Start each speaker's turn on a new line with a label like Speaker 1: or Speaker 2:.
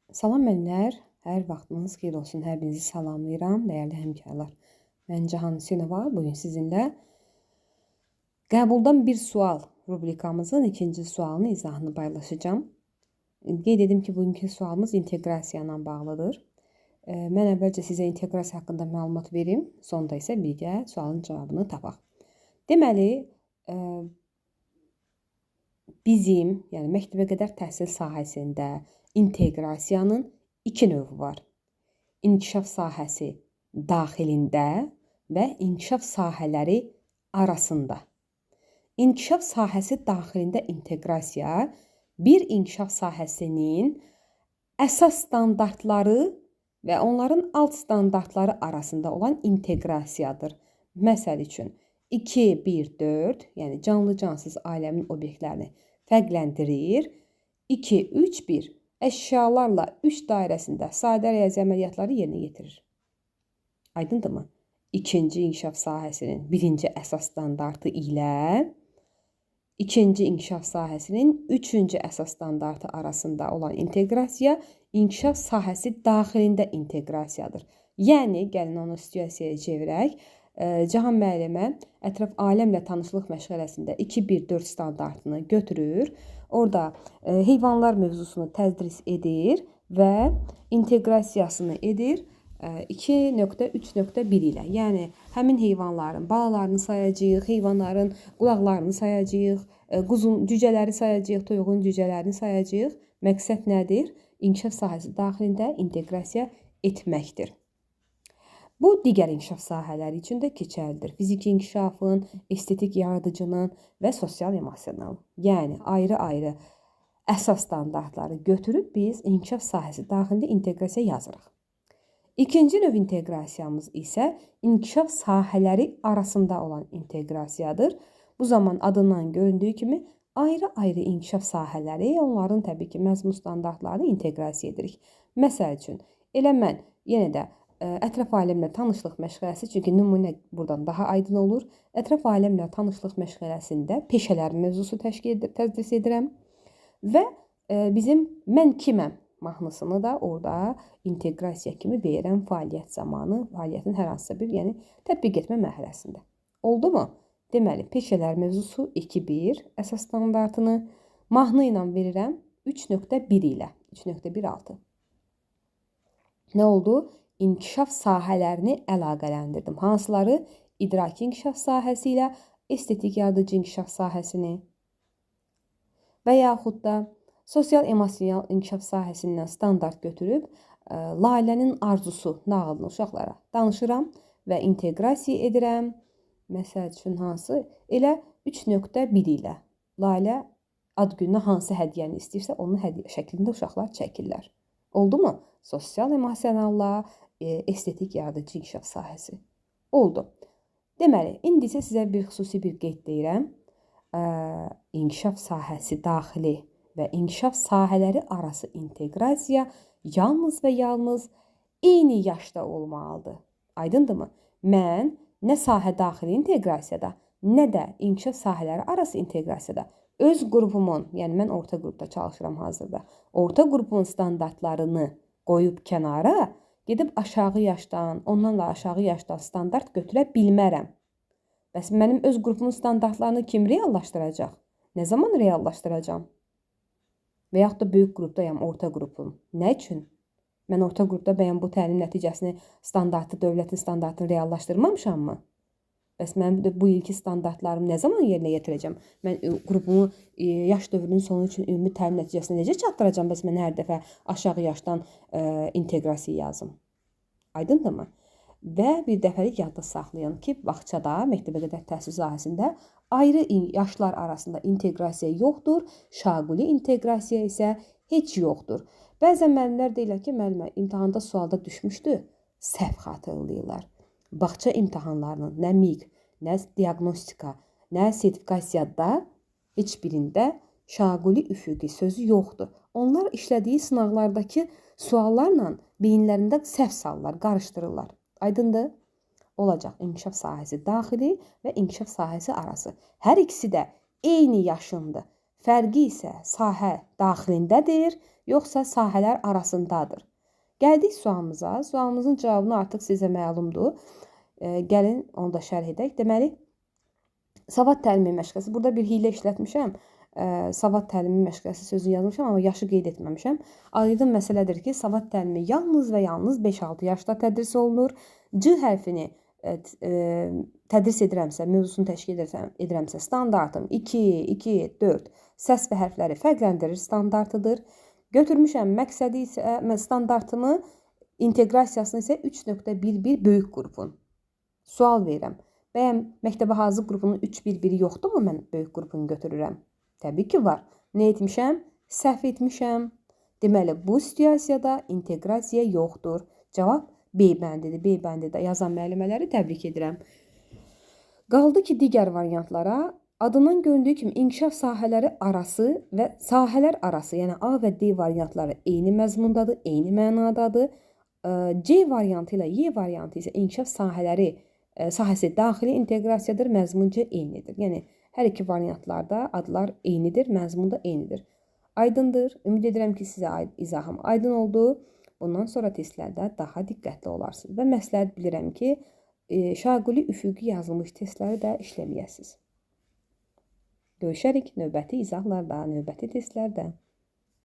Speaker 1: Salam müəllimlər, hər vaxtınız xeyir olsun. Hər birinizi salamlayıram, dəyərli həmkarlar. Mən Cahan Hüseynova, bugün sizinlə qəbuldan bir sual rubrikamızın ikinci sualının izahını paylaşacağım. Qeyd edim ki, bugünkü sualımız inteqrasiya ilə bağlıdır. Mən əvvəlcə sizə inteqrasiya haqqında məlumat verim, sonda isə birgə sualın cavabını tapaq. Deməli, bizim, yəni məktəbə qədər təhsil sahəsində inteqrasiyanın iki növü var. İnkişaf sahəsi daxilində və inkişaf sahələri arasında. İnkişaf sahəsi daxilində inteqrasiya bir inkişaf sahəsinin əsas standartları və onların alt standartları arasında olan inteqrasiyadır. Məsəl üçün 2, 1, 4, yəni canlı-cansız aləmin obyektlərini fərqləndirir. 2, 3, 1 əşyalarla 3 dairəsində sadə riyazi əməliyyatları yerinə yetirir. Aydındırmı? İkinci inkişaf sahəsinin birinci əsas standartı ilə ikinci inkişaf sahəsinin üçüncü əsas standartı arasında olan inteqrasiya inkişaf sahəsi daxilində inteqrasiyadır. Yəni, gəlin onu situasiyaya çevirək. Cahan müəllimə ətraf aləmlə tanışlıq məşğələsində 2-1-4 standartını götürür. Orada heyvanlar mövzusunu tədris edir və inteqrasiyasını edir 2.3.1 ilə. Yəni, həmin heyvanların balalarını sayacağıq, heyvanların qulaqlarını sayacağıq, quzun cücələri sayacağıq, toyuğun cücələrini sayacağıq. Məqsəd nədir? İnkişaf sahəsi daxilində inteqrasiya etməkdir. Bu, digər inkişaf sahələri üçün də keçərlidir. Fiziki inkişafın, estetik yaradıcının və sosial emosional. Yəni, ayrı-ayrı əsas standartları götürüb biz inkişaf sahəsi daxilində inteqrasiya yazırıq. İkinci növ inteqrasiyamız isə inkişaf sahələri arasında olan inteqrasiyadır. Bu zaman adından göründüyü kimi ayrı-ayrı inkişaf sahələri, onların təbii ki, məzmun standartlarını inteqrasiya edirik. Məsəl üçün, elə mən yenə də ətraf aləmlə tanışlıq məşğələsi, çünki nümunə buradan daha aydın olur. Ətraf aləmlə tanışlıq məşğələsində peşələr mövzusu tədris edirəm və bizim mən kiməm mahnısını da orada inteqrasiya kimi verirəm fəaliyyət zamanı, fəaliyyətin hər hansısa bir, yəni tətbiq etmə mərhələsində. Oldu mu? Deməli, peşələr mövzusu 2.1 əsas standartını mahnı ilə verirəm 3.1 ilə, 3.16. Nə oldu? İnkişaf sahələrini əlaqələndirdim. Hansıları? İdraki inkişaf sahəsi ilə estetik yaradıcı inkişaf sahəsini və yaxud da sosial emosional inkişaf sahəsindən standart götürüb Lalənin arzusu nağılını uşaqlara danışıram və inteqrasiya edirəm. Məsəl üçün hansı? Elə 3.1 ilə Lalə ad gününə hansı hədiyyəni istəyirsə, onun hədiyyə şəklində uşaqlar çəkirlər. Oldu mu? Sosial emosionalla estetik yaradıcı inkişaf sahəsi. Oldu. Deməli, indi isə sizə bir xüsusi bir qeyd deyirəm. İnkişaf sahəsi daxili və inkişaf sahələri arası inteqrasiya yalnız və yalnız eyni yaşda olmalıdır. Aydındırmı? Mən nə sahə daxili inteqrasiyada, nə də inkişaf sahələri arası inteqrasiyada öz qrupumun, yəni mən orta qrupda çalışıram hazırda, orta qrupumun standartlarını qoyub kənara, gedib aşağı yaşdan, ondan da aşağı yaşdan standart götürə bilmərəm. Bəs mənim öz qrupumun standartlarını kim reallaşdıracaq? Nə zaman reallaşdıracağam? Və yaxud da böyük qrupdayam, orta qrupum. Nə üçün? Mən orta qrupda bəyən bu təlim nəticəsini, standartı, dövlətin standartını reallaşdırmamışammı? Bəs mənim də bu ilki standartlarımı nə zaman yerinə yetirəcəm? Mən qrupumu yaş dövrünün sonu üçün ümumi təlim nəticəsinə necə çatdıracam? Bəs mən hər dəfə aşağı yaşdan inteqrasiya yazım. Aydındırmı? Və bir dəfəlik yadda saxlayın ki, bağçada, məktəbə qədər təhsil sahəsində ayrı yaşlar arasında inteqrasiya yoxdur, şaquli inteqrasiya isə heç yoxdur. Bəzən müəllimlər deyirlər ki, müəllimə imtahanda sualda düşmüşdü, səhv xatırlayırlar. Bağça imtahanlarının nə MİQ, nə diaqnostika, nə sertifikasiyada heç birində şaquli üfüqi sözü yoxdur. Onlar işlədiyi sınaqlardakı suallarla beyinlərində səhv salırlar, qarışdırırlar. Aydındır? Olacaq inkişaf sahəsi daxili və inkişaf sahəsi arası. Hər ikisi də eyni yaşındır. Fərqi isə sahə daxilindədir, yoxsa sahələr arasındadır? Gəldik sualımıza. Sualımızın cavabını artıq sizə məlumdur. Gəlin onu da şərh edək. Deməli, savad təlimi məşğələsi. Burada bir hiylə işlətmişəm. Savad təlimi məşğələsi sözünü yazmışam, amma yaşı qeyd etməmişəm. Aydın məsələdir ki, savad təlimi yalnız və yalnız 5-6 yaşda tədris olunur. C hərfini tədris edirəmsə, mövzusunu təşkil edirəmsə, standartım 2, 2, 4 səs və hərfləri fərqləndirir standartıdır. Götürmüşəm məqsədi isə standartımı, inteqrasiyasını isə 3.11 böyük qrupun. Sual verirəm. Bəyəm məktəbə hazır qrupunun 3.1-i yoxdurmu mən böyük qrupunu götürürəm? Təbii ki var. Nə etmişəm? Səhv etmişəm. Deməli, bu situasiyada inteqrasiya yoxdur. Cavab B bəndidir. B bəndidir. Yazan müəllimələri təbrik edirəm. Qaldı ki, digər variantlara. Adından göründüyü kimi inkişaf sahələri arası və sahələr arası, yəni A və D variantları eyni məzmundadır, eyni mənadadır. C variantı ilə Y variantı isə inkişaf sahələri sahəsi daxili inteqrasiyadır, məzmunca eynidir. Yəni hər iki variantlarda adlar eynidir, məzmun da eynidir. Aydındır. Ümid edirəm ki, sizə izahım aydın oldu. Bundan sonra testlərdə daha diqqətli olarsınız. Və məsləhət bilirəm ki, şaquli üfüqi yazılmış testləri də işləməyəsiniz. Görüşərik növbəti izahlarda, növbəti testlərdə.